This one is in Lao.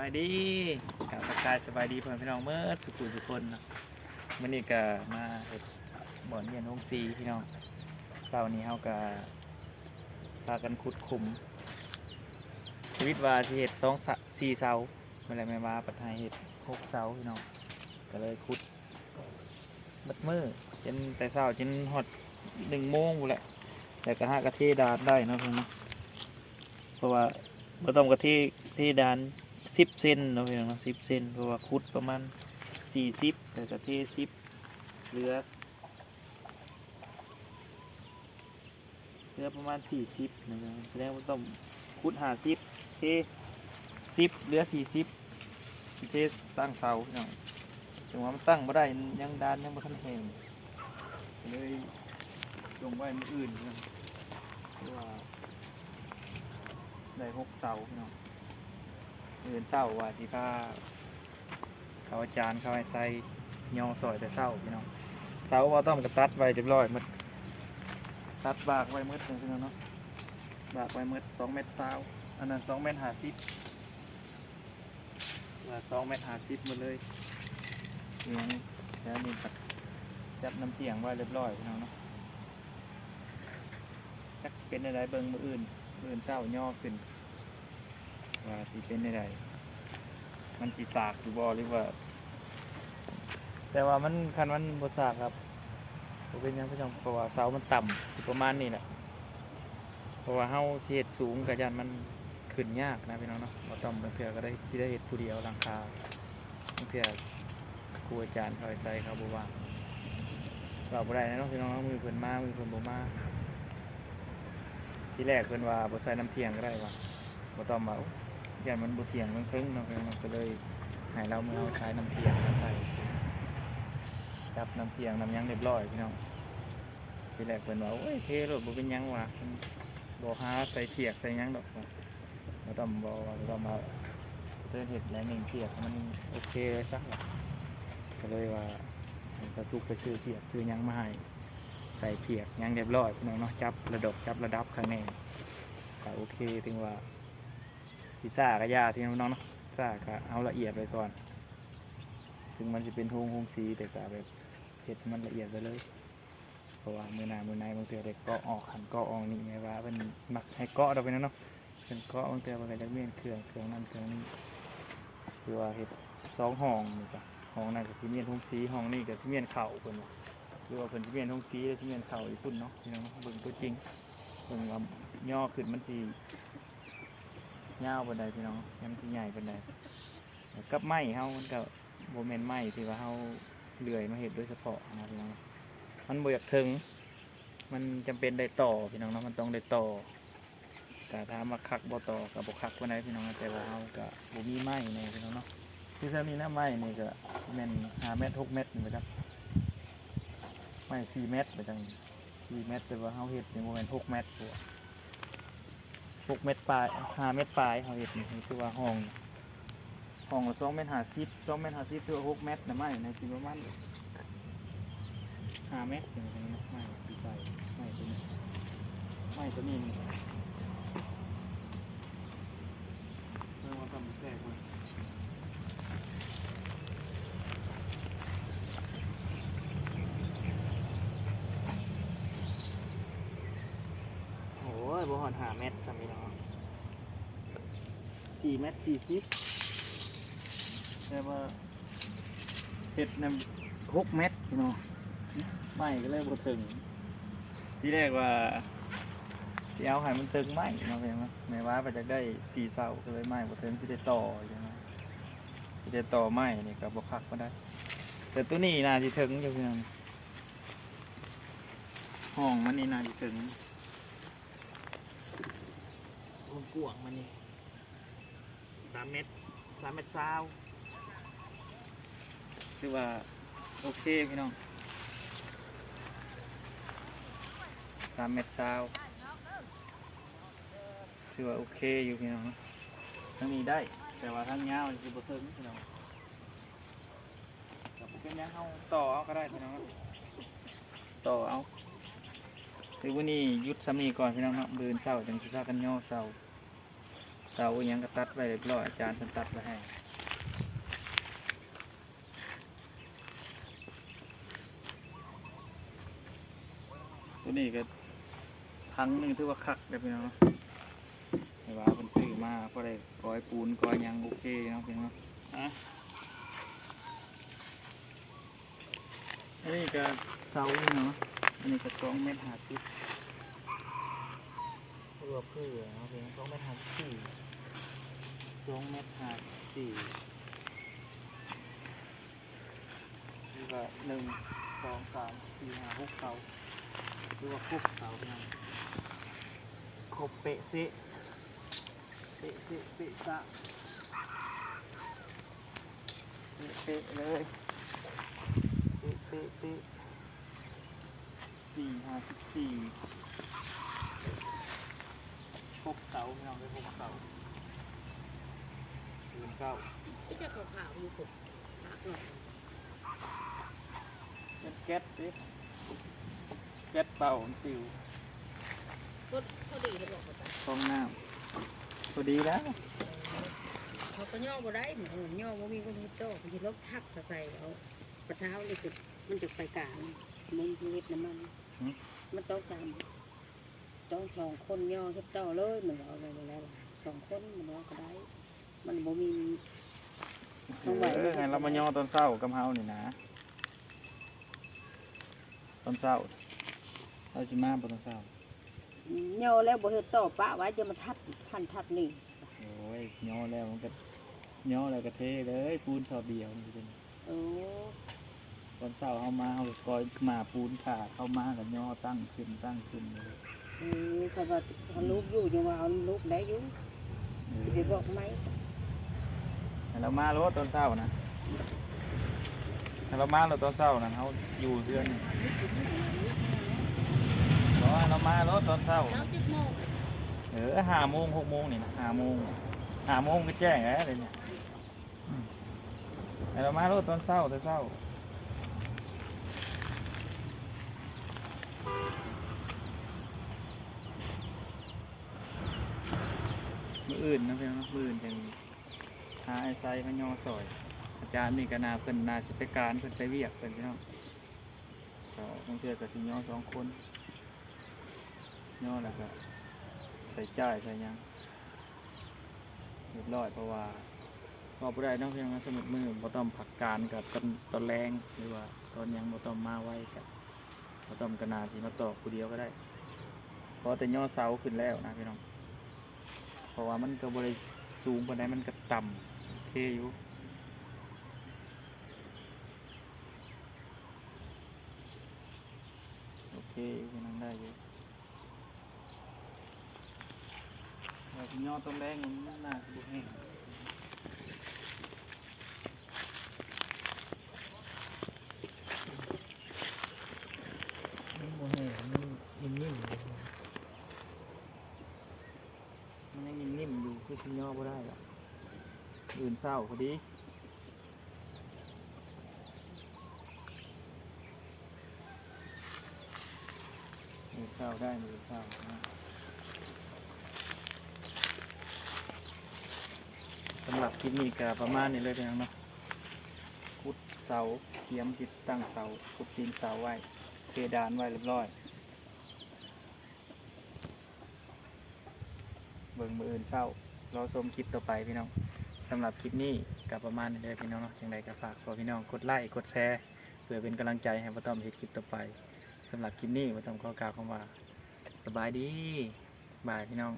ສະບາຍດີ ກາບທັກທາຍສະບາຍດີພໍ່ແມ່ພີ່ນ້ອງເໝິດສູ່ຜູ້ສູ່ຄົນເນາະ. ມື້ນີ້ກະມາເຮັດບ່ອນຮຽນໂຮງສີພີ່ນ້ອງ. ເຊົ້ານີ້ເຮົາກະພາກັນຂຸດຂຸມ ທຳອິດວ່າຊິເຮັດສອງ ສະ ສີ່ເສົາ ແມ່ນແຫຼະ ແມ່ວ່າບັດໃຫ້ເຮັດຫົກເສົາພີ່ນ້ອງ ກະເລີຍຂຸດ ເບິດມື້ ຈົນແຕ່ເຊົ້າຈົນຮອດໜຶ່ງໂມງພຸ້ນແຫຼະ ແລ້ວກະຫາກະເທດານໄດ້ເນາະພີ່ນ້ອງເນາະ. ເພາະວ່າບໍ່ຕ້ອງກະເທ ເທດານສິບເຊັນເນາະພີ່ນ້ອງເນາະ ສິບເຊັນ ເພາະວ່າຂຸດປະມານສີ່ສິບ ແລ້ວກະເທສິບ ເຫຼືອ ເຫຼືອປະມານສີ່ສິບນະ ສະແດງວ່າຕ້ອງຂຸດຫ້າສິບ ເທສິບ ເຫຼືອສີ່ສິບ ຊິເທຕັ້ງເສົາພີ່ນ້ອງ. ແຕ່ວ່າມັນຕັ້ງບໍ່ໄດ້ ຍັງ ດານຍັງບໍ່ທັນແຫ້ງ ເລີຍຈົ່ງໄວ້ມື້ອື່ນພີ່ນ້ອງ. ຄືວ່າໄດ້ຫົກເສົາພີ່ນ້ອງ. ມື້ອື່ນເຊົ້າວ່າຊິພາ ເຂົາອາຈານເຂົາໃຫ້ໃສ່ຍໍຊ່ອຍແຕ່ເຊົ້າພີ່ນ້ອງ. ເສົາບ່າວຕ້ອມກະຕັດໄວ້ຮຽບຮ້ອຍໝົດ ຕັດບາກໄວ້ໝົດເລີຍພີ່ນ້ອງເນາະ. ບາກໄວ້ໝົດສອງແມັດຊາວ ອັນນັ້ນສອງແມັດຫ້າສິບ ວ່າສອງແມັດຫ້າສິບໝົດເລີຍ. ແຖວນີ້ກະຈັດນ້ຳທ່ຽງໄວ້ຮຽບຮ້ອຍພີ່ນ້ອງເນາະ. ຈັກຊິເປັນແນວໃດ ເບິ່ງມື້ອື່ນ ມື້ອື່ນເຊົ້າຍໍຂຶ້ນ ວ່າຊິເປັນແນວໃດ ມັນຊິສາກຢູ່ບໍ່ ຫຼືວ່າ ແຕ່ວ່າມັນ ຄັນມັນບໍ່ສາກກະບໍ່ເປັນຫຍັງພີ່ນ້ອງ ເພາະວ່າເສົາມັນຕ່ຳ ຢູ່ປະມານນີ້ແຫຼະ. ເພາະວ່າເຮົາຊິເຮັດສູງກະຢ້ານມັນຂຶ້ນຍາກນະພີ່ນ້ອງເນາະ. ບ່າວຕ້ອມບາງເທື່ອກະໄດ້ ຊິໄດ້ເຮັດຜູ້ດຽວຫຼັງຄາ ບາງເທື່ອ ຄູອາຈານເຂົາໃຫ້ໃສ່ເຂົາບໍ່ວ່າງ ເວົ້າບໍ່ໄດ້ເນາະພີ່ນ້ອງເນາະ. ມື້ເພິ່ນມາ ມື້ເພິ່ນບໍ່ມາ. ທີແລກເພິ່ນວ່າບໍ່ໃສ່ນ້ຳທ່ຽງກະໄດ້ວ່າ ບໍ່ຕ້ອງວ່າ ໂອ້ ຢ້ານມັນບໍ່ທ່ຽງເທິງໆເນາະ ກະເລີຍໃຫ້ລາວເມືອເອົາສາຍນ້ຳທ່ຽງມາໃສ່ ຈັບນ້ຳທ່ຽງນ້ຳຫຍັງຮຽບຮ້ອຍພີ່ນ້ອງ. ທີແລກເພິ່ນວ່າ ໂອ້ຍ ເທໂລດ ບໍ່ເປັນຫຍັງວ່າ ບໍ່ຫາໃສ່ພຽກໃສ່ຫຍັງດອກ. ບໍ່ຕ້ອງ ບໍ່ ບໍ່ຕ້ອງວ່າ ເດີນເຮັດແລ້ວໜິ່ງພຽກໃຫ້ມັນໂອເຄເລີຍຊະ ກະເລີຍວ່າໃຫ້ສາວສຸກໄປຊື້ພຽກຊື້ຫຍັງມາໃຫ້ ໃສ່ພຽກຫຍັງຮຽບຮ້ອຍພີ່ນ້ອງເນາະ. ຈັບລະດົກ ຈັບລະດັບຂ້າງໃນ ກະໂອເຄ. ເຖິງວ່າຊິຊ້າກະຢ່າພີ່ນ້ອງເນາະ ຊ້າກະເອົາລະອຽດໄວ້ກ່ອນ. ເຖິງມັນຊິເປັນໂຮງ ໂຮງສີ ແຕ່ກະແບບເຮັດໃຫ້ມັນລະອຽດໄວ້ເລີຍ. ເພາະວ່າມື້ໜ້າມື້ໃນບາງເທື່ອໄດ້ເກາະອອກຫັ້ນເກາະອອກນີ້ ແມ່ວ່າເພິ່ນມັກໃຫ້ເກາະດອກພີ່ນ້ອງເນາະ. ເພິ່ນເກາະບາງເທື່ອເພິ່ນກະຈະມ້ຽນເຄື່ອງ ເຄື່ອງນັ້ນເຄື່ອງນີ້. ຄືວ່າເຮັດສອງຫ້ອງນີ້ກະ ຫ້ອງນັ້ນກະຊິມ້ຽນໂຮງສີ ຫ້ອງນີ້ກະຊິມ້ຽນເຂົ້າເພິ່ນວ່າ ຫຼືວ່າເພິ່ນຊິມ້ຽນໂຮງສີ ຫຼືຊິມ້ຽນເຂົ້າຢູ່ພຸ້ນເນາະພີ່ນ້ອງເນາະ. ເບິ່ງຕົວຈິງ ເບິ່ງວ່າຍໍຂຶ້ນມັນຊິຍາວປານໃດພີ່ນ້ອງ ມັນຊິໃຫຍ່ປານໃດ. ກັບໄມ້ເຮົາມັນກະບໍ່ແມ່ນໄມ້ທີ່ວ່າເຮົາເລື່ອຍມາເຮັດໂດຍສະເພາະນະພີ່ນ້ອງ ມັນບໍ່ຢາກເຖິງ. ມັນຈຳເປັນໄດ້ຕໍ່ພີ່ນ້ອງເນາະ ມັນຕ້ອງໄດ້ຕໍ່. ກະຖາມວ່າຄັກບໍ່ຕໍ່ ກະບໍ່ຄັກປານໃດພີ່ນ້ອງ ແຕ່ວ່າເຮົາກະບໍ່ມີໄມ້ແນ່ພີ່ນ້ອງເນາະ. ຄືສ່ຳນີ້ນະ ໄມ້ນີ້ກະແມ່ນຫ້າແມັດ ຫົກແມັດນີ້ບໍ່ຈັກ ໄມ້ສີ່ແມັດບໍ່ຈັກ ສີ່ແມັດ ແຕ່ວ່າເຮົາເຮັດນີ້ບໍ່ແມ່ນຫົກແມັດ ຫົກແມັດປາຍ ຫ້າແມັດປາຍ ເຮົາເຮັດນີ້ ຄືວ່າຫ້ອງ ຫ້ອງລະສອງແມັດຫ້າສິບ ສອງແມັດຫ້າສິບ ຖືວ່າຫົກແມັດນະ. ໄມ້ນະຊິປະມານຫ້າແມັດ ໄມ້ທີ່ໃສ່ ໄມ້ຕົວນີ້ ໄມ້ຕົວນີ້ນີ້ ເບິ່ງວ່າກຳແຕກບໍ່. ໂອ້ຍ ບໍ່ຮອດຫ້າແມັດຊ້ຳພີ່ນ້ອງ ສີ່ແມັດສີ່ສິບ ແຕ່ວ່າເຮັດນຳຫົກແມັດພີ່ນ້ອງ ໄມ້ກະເລີຍບໍ່ເຖິງ. ທີແລກວ່າຊິເອົາໃຫ້ມັນເຖິງໄມ້ເນາະ ແມ່ນບໍ່ ແມ່ວ່າເພິ່ນຢາກໄດ້ສີ່ເສົາ ກະເລີຍໄມ້ບໍ່ເຖິງ ຊິໄດ້ຕໍ່ຢູ່ນະ ຊິໄດ້ຕໍ່ໄມ້ນີ້ກະບໍ່ຄັກປານໃດ. ແຕ່ໂຕນີ້ໜ້າຊິເຖິງຢູ່ພີ່ນ້ອງ ຫ້ອງມັນນີ້ໜ້າຊິເຖິງ ຄວາມກວ້າງມັນນີ້ ສາມແມັດ ສາມແມັດຊາວ ຖືວ່າໂອເຄພີ່ນ້ອງ ສາມແມັດຊາວ ຖືວ່າໂອເຄຢູ່ພີ່ນ້ອງ. ທາງນີ້ໄດ້ ແຕ່ວ່າທາງຍາວນີ້ຊິບໍ່ເຖິງພີ່ນ້ອງ ກະບໍ່ເປັນຫຍັງ ເຮົາຕໍ່ເອົາກະໄດ້ພີ່ນ້ອງ ຕໍ່ເອົາ. ຄືມື້ນີ້ຢຸດສ່ຳນີ້ກ່ອນພີ່ນ້ອງເນາະ ມື້ອື່ນເຊົ້າຈັ່ງຊິພາກັນຍໍເສົາ. ເສົາອີ່ຫຍັງກໍຕັດໄວ້ຮຽບຮ້ອຍ ອາຈານເພິ່ນຕັດໄວ້ໃຫ້. ຕົວນີ້ກໍຖັງໜຶ່ງຖືວ່າຄັກເດ້ພີ່ນ້ອງເນາະ ແຕ່ວ່າເພິ່ນຊື້ມາພໍໄດ້ກອຍປູນກອຍຫຍັງ ໂອເຄເນາະພີ່ນ້ອງເນາະ. ອັນນີ້ກໍເສົາເນາະ ອັນນີ້ກໍສອງແມັດຫ້າສິບ ເພື່ອເພື່ອເນາະ ສອງແມັດຫ້າສິບສີ່ ສອງແມັດຫ້າສິບສີ່ ນີ້ກໍໜຶ່ງ ສອງ ສາມ ສີ່ ຫ້າ ຫົກເສົາ ຖືວ່າຄົບເສົາເນາະ ຄົບເປະເຊະ ເປະເຊະເປະຊະ ເປະເປະເລີຍ ເປະເປະເປະ ສີ່ ຫ້າສິບສີ່ ຫົກເສົາ ພີ່ນ້ອງເອີຍ ຫົກເສົາ ຕື່ນເຊົ້າ ໄປຈັກຂາວໆຢູ່ພຸ້ນ ຄັກເນາະ. ເປັນແກັດເດ້ ແກັດເປົ່າມັນປິວ ພໍ ພໍດີແລ້ວບໍ່? ຟອງນ້ຳ ພໍດີແລ້ວ ເຂົາກໍຍໍບໍ່ໄດ້ ເອີ ຍໍບໍ່ມີຄົນເຮັດຕໍ່ ເຂົາຊິລົບທັບເຂົ້າໃສ່ເອົາ ປະເທານີ້ຄືມັນຈະໄປກາງ ມັນເຮັດນຳມັນ ຫື? ມັນຕ້ອງການ ຕ້ອງສອງຄົນຍໍເຮັດຕໍ່ເລີຍ ມັນເວົ້າແນວນັ້ນແຫຼະ ສອງຄົນມັນເວົ້າກໍໄດ້ ມັນບໍ່ມີ ເອີ ໃຫ້ລາວມາຍໍຕອນເຊົ້າກັບເຮົານີ້ນະ ຕອນເຊົ້າ ລາວຊິມາບໍ່ຕອນເຊົ້າ? ຍໍແລ້ວບໍ່ເຮັດຕໍ່ ປະໄວ້ ຈະມາທັບຫັ້ນທັບນີ້. ໂອ້ຍ ຍໍແລ້ວມັນກໍຍໍແລ້ວກໍເທເລີຍ ປູນຊອບດຽວນີ້. ໂອ້ ຕອນເຊົ້າເຮົາມາ ເຮົາກໍກອຍໝ້າປູນຂາດ ເຮົາມາກໍຍໍຕັ້ງຂຶ້ນຕັ້ງຂຶ້ນເລີຍ. ເອີ ຄັນວ່າເຮົາລູກຢູ່ ຍັງວ່າເຮົາລູກໄດ້ຢູ່ ເອີ ຊິໄປບອກໃໝ່ ໃຫ້ລາວມາໂລດຕອນເຊົ້ານະ ໃຫ້ລາວມາໂລດຕອນເຊົ້ານະ ເຮົາຢູ່ເຮືອນ ບໍ່ ໃຫ້ລາວມາໂລດຕອນເຊົ້າ ເຊົ້າຈັກໂມງ? ເອີ ຫ້າໂມງ ຫົກໂມງນີ້ນະ ຫ້າໂມງ ຫ້າໂມງກໍແຈ້ງແລ້ວດຽວນີ້. ອືມ ໃຫ້ລາວມາໂລດຕອນເຊົ້າ ແຕ່ເຊົ້າ ມື້ອື່ນເນາະ ພີ່ນ້ອງເນາະ ມື້ອື່ນຈັ່ງຫາອ້າຍໄຊມາຍໍຊ່ອຍ. ອາຈານນີ້ກໍໜ້າ ເພິ່ນໜ້າຊິໄປການ ເພິ່ນໄປວຽກເພິ່ນ ພີ່ນ້ອງ ກໍບາງເທື່ອກໍຊິຍໍສອງຄົນ ຍໍແລ້ວກໍໃຊ້ຈ່າຍໃຊ້ຫຍັງ ຮຽບຮ້ອຍ ເພາະວ່າເວົ້າບໍ່ໄດ້ເນາະ ເພາະວ່າສົມມຸດມື້ບໍ່ຕ້ອມພັກການກັບຕອນ ຕອນແລງ ຫຼືວ່າຕອນຫຍັງ ບໍ່ຕ້ອມມາໄວ ກະບໍ່ຕ້ອມກະໜ້າຊິມາຕອກຜູ້ດຽວກໍໄດ້ ຂໍແຕ່ຍໍເສົາຂຶ້ນແລ້ວນະພີ່ນ້ອງ ເພາະວ່າມັນກໍບໍ່ໄດ້ສູງປານໃດ ມັນກໍຕ່ຳ ໂອເຄຢູ່ ໂອເຄຢູ່ ຍັງໄດ້ຢູ່. ວ່າຊິຍໍຕອນແລງ ມັນໜ້າຊິບໍ່ແຫ້ງ ມັນບໍ່ແຫ້ງ ມັນນິ້ມໆຢູ່ ມັນຍັງນິ້ມໆຢູ່ ຄືຊິຍໍບໍ່ໄດ້ລະ ອື່ນເຊົ້າພໍດີ. ມື້ເຊົ້າໄດ້ ມື້ເຊົ້ານະ. ສຳລັບຄລິບນີ້ກໍປະມານນີ້ເລີຍພີ່ນ້ອງເນາະ ຂຸດເສົາ ກຽມຊິຕັ້ງເສົາ ຂຸດຕີນເສົາໄວ້ ເທດານໄວ້ຮຽບຮ້ອຍ. ເບິ່ງມື້ອື່ນເຊົ້າ ລໍຊົມຄລິບຕໍ່ໄປພີ່ນ້ອງ. ສຳລັບຄລິບນີ້ກໍປະມານນີ້ເດີພີ່ນ້ອງເນາະ. ຈັ່ງໃດກໍຝາກພໍ່ພີ່ນ້ອງກົດໄລກົດແຊ ເພື່ອເປັນກຳລັງໃຈໃຫ້ບ່າວຕ້ອມເຮັດຄລິບຕໍ່ໄປ. ສຳລັບຄລິບນີ້ ບ່າວຕ້ອມຂໍກ່າວຄຳວ່າ ສະບາຍດີ ບາຍພີ່ນ້ອງ.